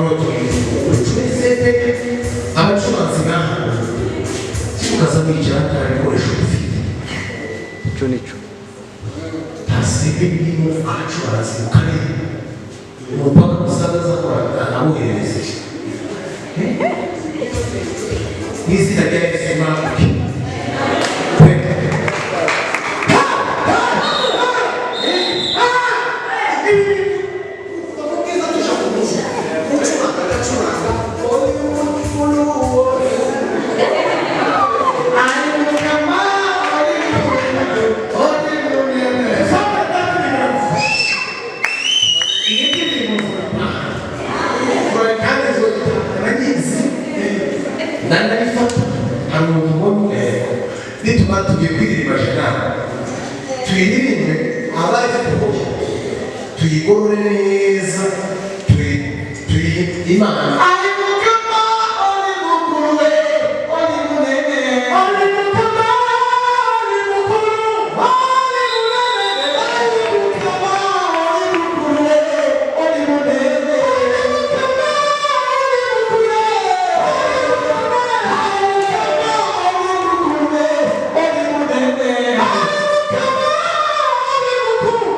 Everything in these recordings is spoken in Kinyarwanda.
Twese abacuranzi ngaha tukaza mwicara nta bikoresho dufite. Icyo nicyo. Nta sebe birimo abacuranzi mu karere umupaka usanga azakora anawoherereze mu izina rya Yesu mwambuke. Nanabifata hari umuntu umwe nitumara tugiye kuririmba jenali tuyiririmbe abayikoye tuyigorore neza tuyi imana ari mukama ari mukuru we ari munene ari mukama ari mukuru ari munene ari mukama ari mukuru we ari munene ari mukama ari mukuru we ari mukama ari mukuru we ari munene ari mukama ari mukuru.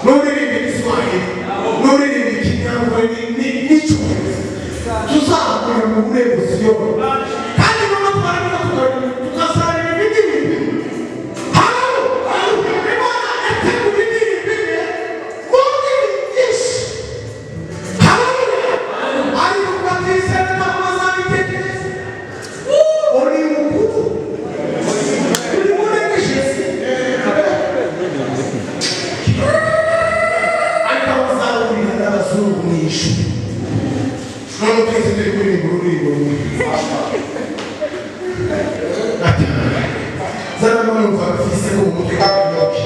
N'uririmba igiswahili n'uririmba ikinyarwanda n'icyongereza tuzahurira mu rurembo Siyoni kandi noneho twarangiza tukazarira ibindi bintu. Hano Imana yateguye indirimbo imwe mu ndimi nyinshi. Haleluya! Ariko batizera ntabwo bazabitekereza. Uri mukuru uri murengeje ariko bazahurira n'abazungu mu ijuru none twese turi kuririmba ururirimbo rumwe. Ati zana numva mfise ko mu mutwe kakuyoke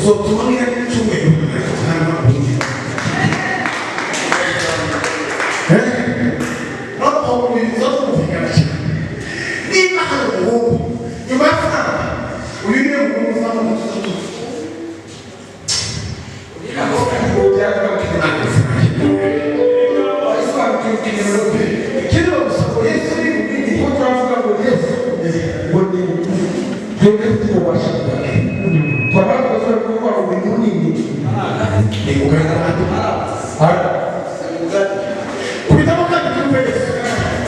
Uzotuma ngira n'icyumweru ariko ntabwo ubundi. Noneho biza kumvikana cyane. Niba hari umuhungu nyuma ya Frank, uyu niwe muhungu uzaba umututu. Ikindi bagusaba ngo Yesu ni munini. Ko turavuga ngo Yesu ngo ni twebwe dufite ububasha bwawe, twamara tugasubira kuvuga ngo ni munini. Ni uganda. Kubitamo kandi twumve Yesu.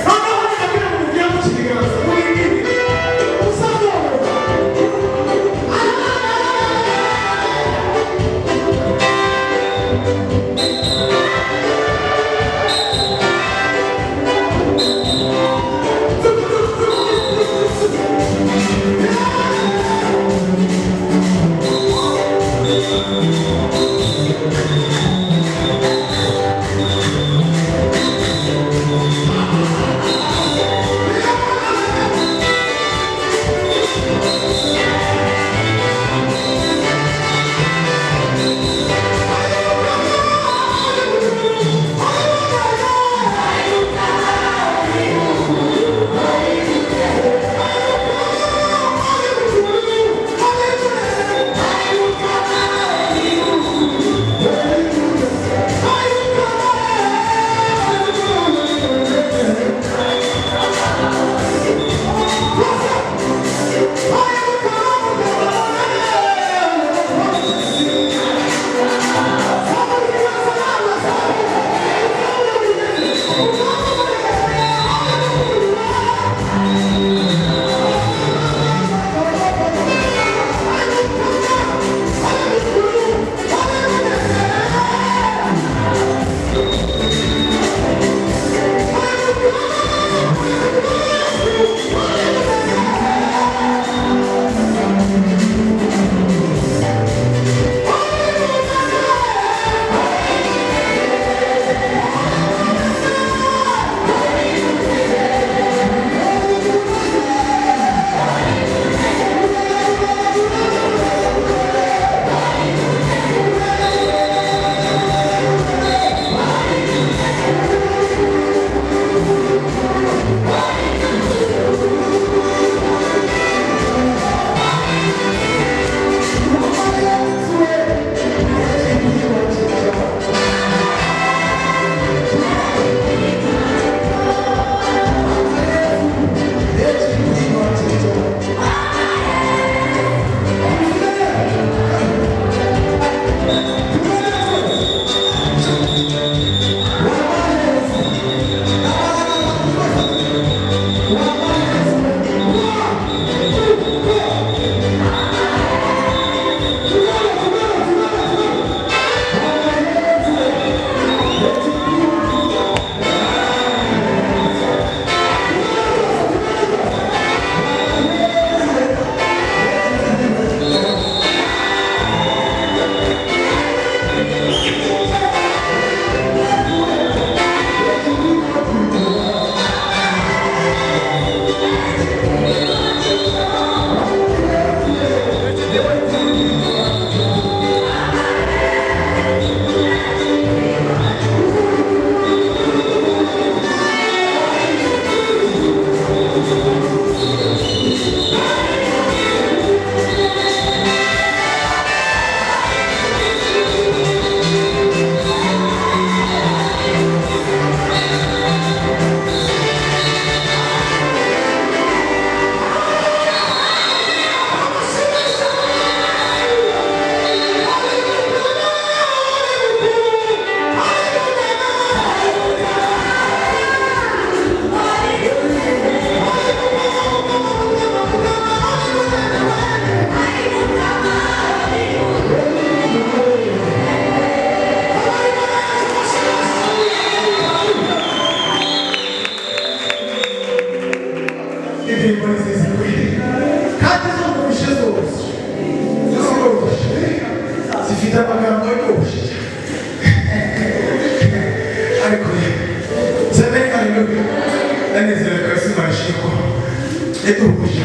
Noneho ndabwira ngo mubwire mu kiganza muri nini uzamura. Indirimbo ni nziza kweli, kandi zumvishe zose ziroroshye, zifite amagambo aryoshye cyane. Ariko sebe haleluya, ndanezerewe kabisa. Imana ishimwe ko yaduhuje.